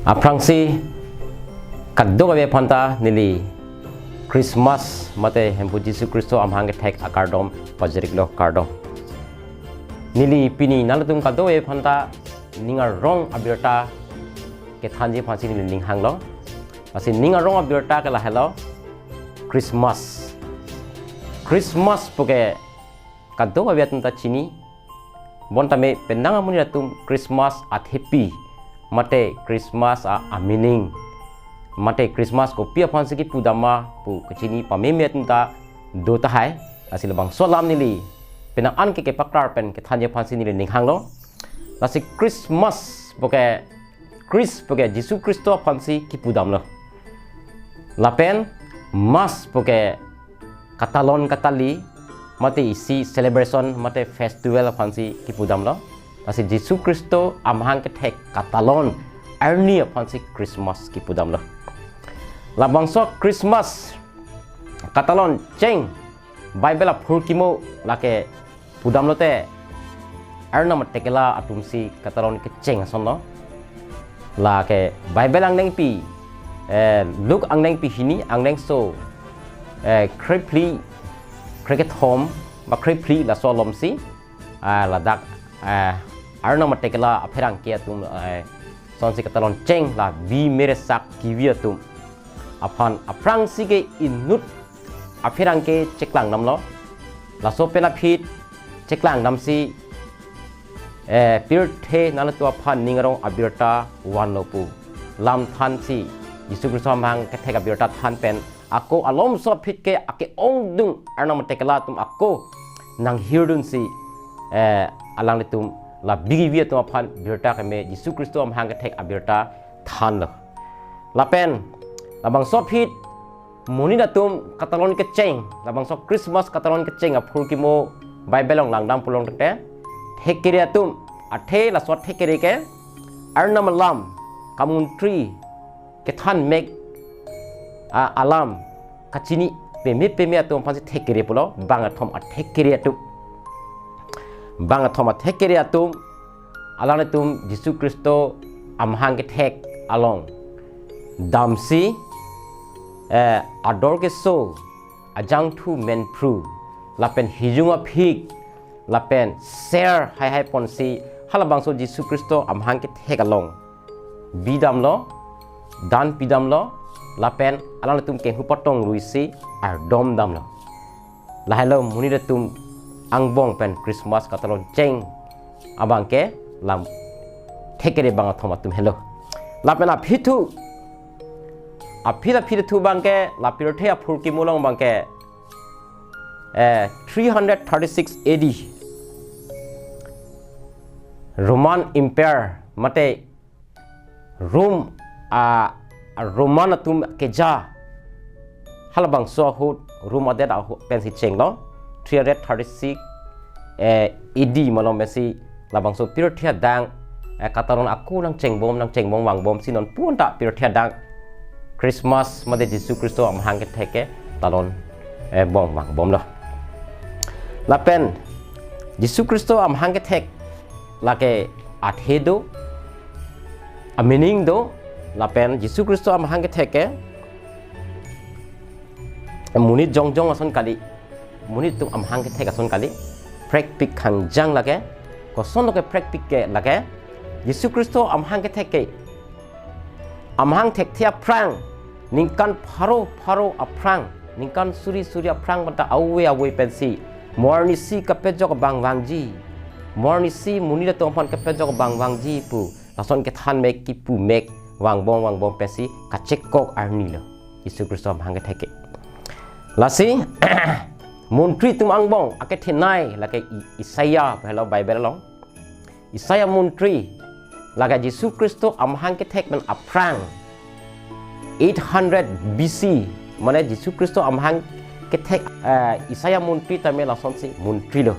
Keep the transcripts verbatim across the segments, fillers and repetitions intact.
Aphrangsi kadokave aphanta neli Christmas mate Hemphu Jisu Khristo amahang kethek akardom pajiriklo, kardom. Neli pini nanglitum kadokave aphanta ning arong abirta kethanji aphansi neli ning hanglo. Lasi ning arong abirta ke lahelo Christmas. Christmas puke kadokave atum ta chini. Bonta me penang amonit atum Christmas athepi mate Christmas a, a meaning mate Christmas kopi aphansi kipudam ma pu kachini pameme atum ta do tahai. Lasi labangso alam neli penang an ke kepaklar pen kethanji aphansi neli ning hanglo. Lasi Christmas puke Chris puke Jisu Khristo aphansi kipudamlo. Lapen mas puke katalon katali mate isi celebration mate festival aphansi kipudamlo. Lasi Jisu Khristo amahang kethek katalon arni aphansi Christmas kipudamlo. Labangso Christmas katalon cheng Bible aphurkimo lake pudamlote Arnam atekela atumsi katalon kecheng asonlo. Lake Bible angnengpi, eh, Luke angnengpi hini, angnengso, eh, krephli, krekethom ba krephli laso alomsi, ah, ladak, eh, Arnam atekela apherangke atum, eh, sonsi katalon cheng la bi mere sak kivi atum aphan aphrangsi ke inut apherangke cheklangdamlo. Laso pen aphi cheklangdamsi, eh, pirthe nanglitum aphan ning arong abirta vanlo pu lam thansi Jisu Khristo amahang kethek abirta than pen ako alomso aphi ke ake-ongdung Arnam atekela atum ako nanghirdunsi, eh, alanglitum la bi kivi atum aphan birta keme Jisu Khristo amahang kethek abirta thanlo. Lapen labangso aphi monit atum katalon kecheng, labangso Christmas katalon kecheng aphurkimo Bible along langdam pulongte, thekere atum, athe laso thekere ke Arnam alam, kamuntri, kethan mek, a, alam, kachini peme peme atum aphansi thekere pulo, bang athom athekere atum. Bang athom athekere atum, alanglitum Jisu Khristo amahang kethek along damsi, eh, ador keso, ajangthu menphru, lapen hijung aphik, lapen ser haihai ponsi halabangso Jisu Khristo amahang kethek along bidamlo, dan pidamlo, lapen alanglitum kenghu patong ruisi ardomdamlo. Lahelo monit atum angbong pen Christmas katalon cheng abangke lam thekere bang athom atum helo. Lapen aphithu, aphi aphithu abangke la pirthe aphurkimo along abangke, eh, three hundred thirty-six A D Roman Empire mate Rome, a, a Roman atum keja halabangso ahut, Rome adet ahut pensi chenglo, three hundred thirty-six, eh, A D malom pensi labangso pirthe adang, eh, katalon ako nangchengbom, nangchengbom vangbomsi non punta pirthe adang Christmas mate Jisu Khristo amahang kethek ke talon, eh, bom vangbomlo. Lapen Jisu Khristo amahang kethek lake athe do, a meaning do, lapen Jisu Khristo amahang kethek ke monit jongjong ason kali, monit atum amahang kethek ason kali, prekpik khangjang lake, kosonlo ke prekpik ke lake, Jisu Khristo amahang kethek ke amahang thekthe aphrang, ningkan pharo pharo aphrang, ningkan suri suri aphrang banta ave ave pensi, mo arnisi kapejok abang vangji, mo arnisi monit atum aphan kapejok abang vangji pu lason kethan mek kipu mek vangbom vangbom pensi kachekok arnilo Jisu Khristo amahang kethek ke. Lasi montri atum angbong akethenei lake I-, Isaiah, helo Bible along Isaiah montri, lake Jisu Khristo amahang kethek pen aphrang eight hundred B C, mane Jisu Khristo amahang kethek, eh, Isaiah montri tame lasonsi montrilo.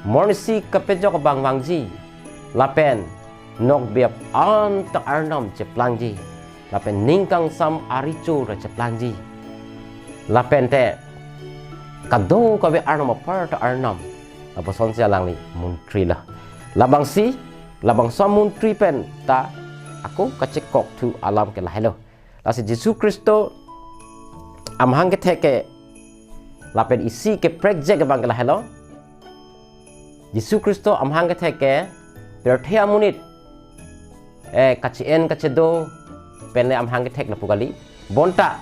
Mo arnisi kapejok abang vangji, lapen nokbe anta Arnam cheplangji, lapen ning kangsam aricho ra cheplangji. Lapen te kadokave Arnam apar ta Arnam, lapusonsi alangli montrilo. Labangsi, labangso amontri pen ta ako kachekok thu alam ke lahelo. Lasi Jisu Khristo amahang kethek ke lapen isi keprekjak abang ke lahelo. Jisu Khristo amahang kethek ke pirthe amonit, eh, kachi-en kachido pen le amahang kethek lapu kali. Bonta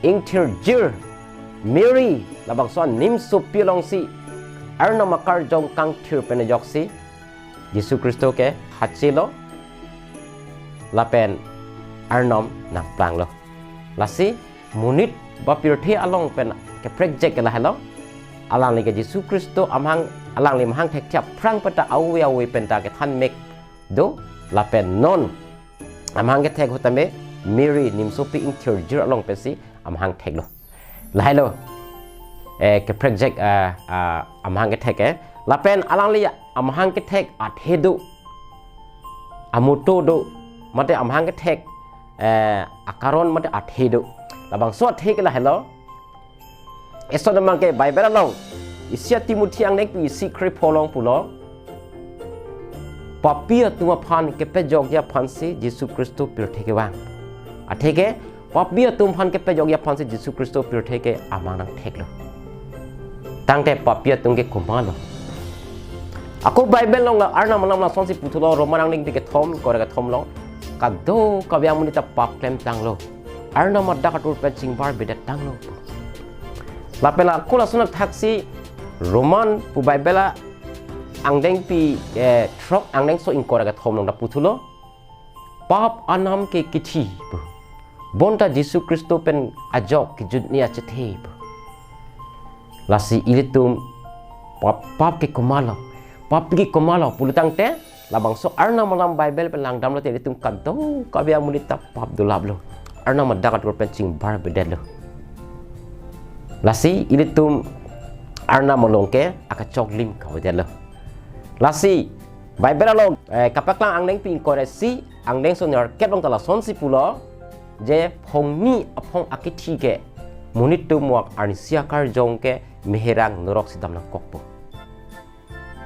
ingthirjir Mary labangso animsopi alongsi Arnam akarjong kangthir pen ajoksi Jisu Khristo ke hachelo lapen Arnam nangplanglo. Lasi monit ba pirthe along pen keprekjak ke lahelo. Alangli ke Jisu Khristo amahang, alangli amahang thekthe aphrang penta ave ave penta kethan mek do, lapen non amahang kethek ahut tame Mary nimsopi ingthirjir along pensi amahang theklo. Lahelo, eh, keprekjak, eh, eh, amahang kethek ke. Lapen alangli amahang kethek athe do, amoto do, mate amahang kethek, eh, akaron mate athe do. Labangso athe ke lahelo. Eson amang ke Bible along isi Timothy angnengpi isi krepho along pulo, papi atum aphan kepejokji aphansi Jisu Khristo pirthe kevang. Atheke papi atum aphan kepejokji aphansi Jisu Khristo pirthe ke amahang nangtheklo. Tangte papi atum ke komatlo? Ako Bible along la Arnam alam lasonsi puthulo, Roman angnengpi kethom, ingkoi ra kethom along, kadokave amonit ta pap klemtanglo, Arnam adak atur pen chingbarbedet tanglo. Lapen la ako lason athaksi Roman pu Bible angnengpi, eh, throk, angnengso ingkoi ra kethom along ta puthulo, pap anam ke kithi pu. Bonta Jisu Khristo pen ajok kejutni achethe pu. Lasi ilitum pap, pap ke komatlo, pap ke komatlo pulo tangte, labangso Arnam alam Bible pen langdamlote ilitum kadokave amonit ta pap dolaplo, Arnam adak atur pen chingbarbedetlo. Lasi ilitum Arnam along ke akachoklim kavedetlo. Lasi Bible along, eh, Kapaklang angnengpi ingkoi ra isi, angnengso nerkep along ta lasonsi pulo, je phongni aphong akithi ke monit atum mo arnisi akarjong ke meherang noroksi dam nangkokpo.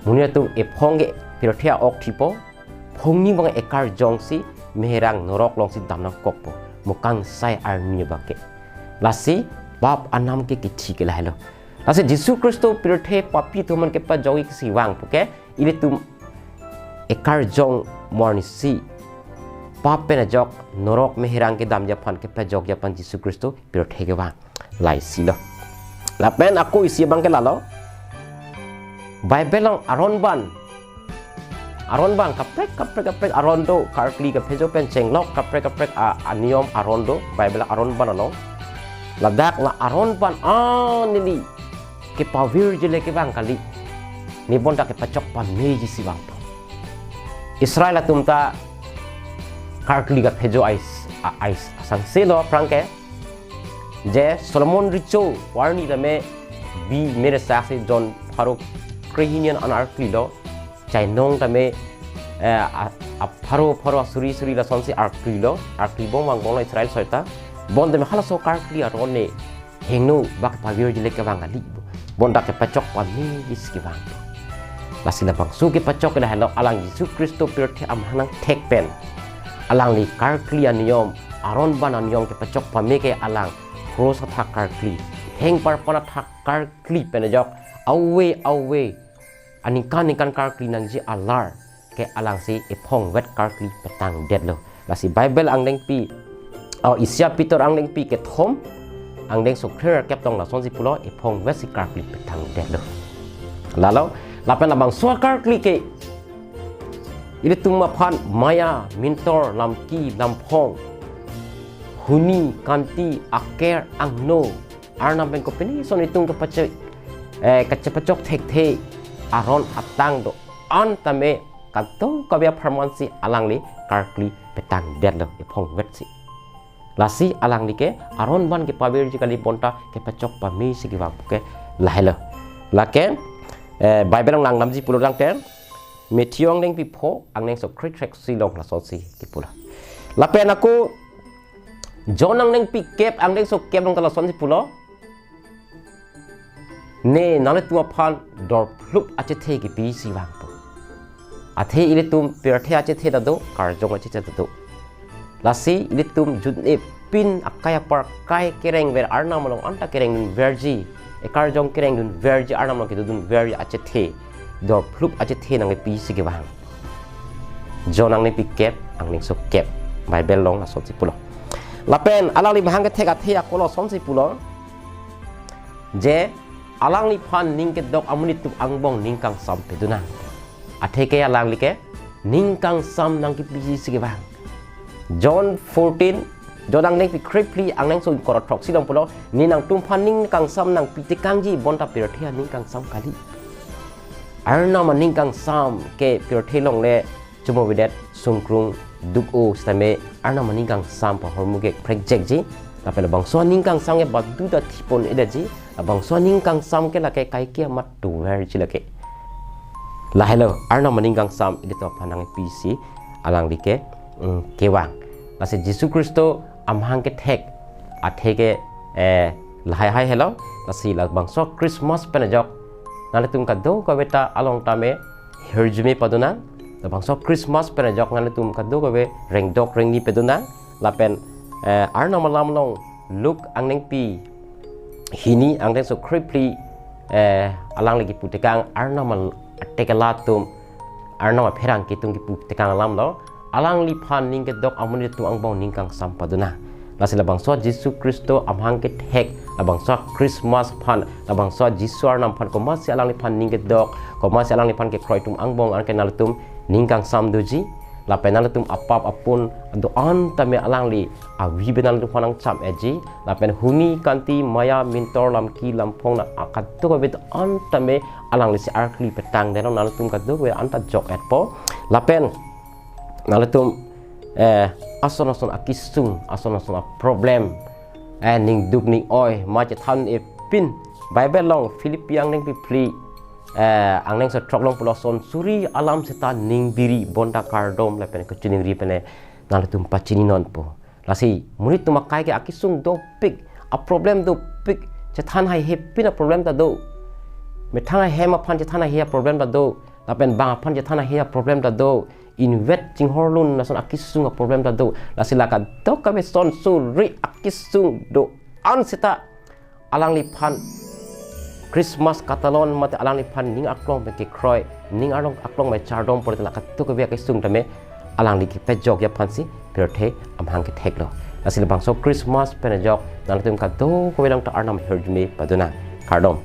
Monit atum ephong ke pirthe a-ok thipo, phongni abang ekarjongsi meherang norok alongsi dam nangkokpo, mo kangsai arni abang ke. Lasi pap anam ke kithi ke lahelo. Lasi Jisu Khristo pirthe papi atum aphan kepajokji si vang puke, ilitum ekarjong mo arnisi pap pen ajok norok meherang kedamji aphan kepajokji aphan Jisu Khristo pirthe kevang. Laisilo. Lapen ako isi abang ke lalo. Bible along aron ban, aron ban kaprek kaprek kaprek aron do, karkli kaphejo pen chenglok kaprek kaprek a, aniyom aron do, Bible aron ban along. Ladak la aron ban a neli kepavirji le kevang kali. Ne bonta kepachok pameji si vang. Israel atum ta karkli kaphejo ais, a, ais asangselo aphrang ke, je Solomon recho warni tame bi mere saksi jon pharo krehini an arklilo, chainong tame, eh, a, a pharo pharo asuri suri lasonsi arklilo, arkli bom vangbomlo Israel soita. Bon tame halaso karkli aron ne hingno bak pavirji le kevang kali. Bonta kepachok pameji si kevang. Lasi labangso kepachok ke lahelo, alang Jisu Khristo pirthe amahang nangthek pen alangli karkli aniyom, aron ban aniyom kepachok pame ke alang kros athak karkli, heng parpan athak karkli pen ajok ave ave aningkan ningkan karkli nangji alar ke alangsi ephongvet karkli petangdetlo. Lasi Bible angnengpi, oh, isi Pitor angnengpi kethom, angnengso kre-nerkep along lasonsi pulo, ephongvet si karkli petangdetlo. Lalo, lapen labangso karkli ke ilitum aphan maya, mintor, lamki, lamphong, huni, kanti, aker, angno, Arnam pen kopine son itum kepachok, eh, kachepachok thekthe aron atang do-an tame kadokave apharmansi alangli karkli petangdetlo ephongvet si. Lasi alangli ke aron ban kepavirji kali, bonta kepachok pame si kevang puke lahelo. Lake, eh, Bible along langdamji pulo tangte, Matthew angnengpi pho, angnengso kre-threk si along lasonsi kipulo. Lapen ako John angnengpi kep, angnengso kep along ta lasonsi pulo. Ne nanglitum aphan dorphlup achethe kipi si vangpo. Athe ilitum pirthe achethe ta do, karjong achethe ta do. Lasi ilitum jun-e pin akai apar kai kerengver Arnam along anta kerengdunverji, ekarjong kerengdunverji, Arnam along kedodunverji achethe, dorphlup achethe nangkepisi kevang. John angdengpi kep, angdengso kep. Bible along lasonsi pulo. Lapen alangli bang kethek athe ako lasonsi pulo, je alangliphan ning kedok amonit atum angbong ning kangsam pedunang. Atheke alangli ke ning kangsam nangkepisi kevang. John fourteen, John angdengpi krephli, angdengso ingkoi ra throksi along pulo, ne nangtumphan ning kangsam nangpitekangji, bonta pirthe aning kangsam kali. Arnam aning kangsam ke pirthe along le chomovedet, sungkrung, duk-o sitame Arnam aning kangsam pu ahormu ke prekjekji. Lapen labangso aning kangsam ke baduta thipon-edetji. Labangso aning kangsam ke lake kaike amat toverji lake. Lahelo Arnam aning kangsam ilitum aphan nangpisi alangli ke, mm, kevang. Lasi Jisu Khristo amahang kethek atheke, eh, lahai hai helo. Lasi labangso Christmas pen ajok nanglitum kadokave ta along tame hirjume padunang. Labangso Christmas pen ajok nanglitum kadokave rengdok rengni pedunang. Lapen, eh, Arnam alam along Luke angdengpi hini, angdengso krephli, eh, alangli kiputekang Arnam al-, atekela atum, Arnam apherangke atum kiputekang alamlo, alangliphan ning kedok amonit atum angbong ning kangsam padunang. Lasi labangso Jisu Khristo amahang kethek, labangso Christmas aphan, labangso Jisu Arnam aphan komatsi alangliphan ning kedok, komatsi alangliphan kekroi atum angbong anke nanglitum ning kangsam doji. Lapen nanglitum apap apun do-an tame alangli avi pen nanglitum aphan nangcham-etji. Lapen huni kanti maya mintor lamki lamphong na akadokave do-an tame alanglisi arkli petangdetlo, nanglitum kadokave anta jok-etpo. Lapen nanglitum, eh, ason ason akisung, ason ason aproblem, eh, ning duk ning oi ma chethan-e pin, Bible along Philippi angdengpi phli, eh, angdengso throk along pulo, son suri alam seta ning biri bonta kardom lapen kachiningri pen nanglitum pachini nonpo. Lasi monit atum akai ke akisung dopik, aproblem dopik, chethan haihe pin aproblem ta do. Methang ahem aphan chethan haihe aproblem ta do. Lapen bang aphan chethan haihe aproblem ta do. Invet chinghorlun lason akisung aproblem ta do. Lasi la kadokave son suri akisung do-an seta alangliphan Christmas katalon mate alangliphan ning aklong pen kekroi, ning arong aklong pen chardom pulote la kadokave akisung tame alangli kepajokji aphansi pirthe amahang ketheklo. Lasi labangso Christmas pen ajok nanglitum kadokave along ta Arnam ahirjume padunang. Kardom.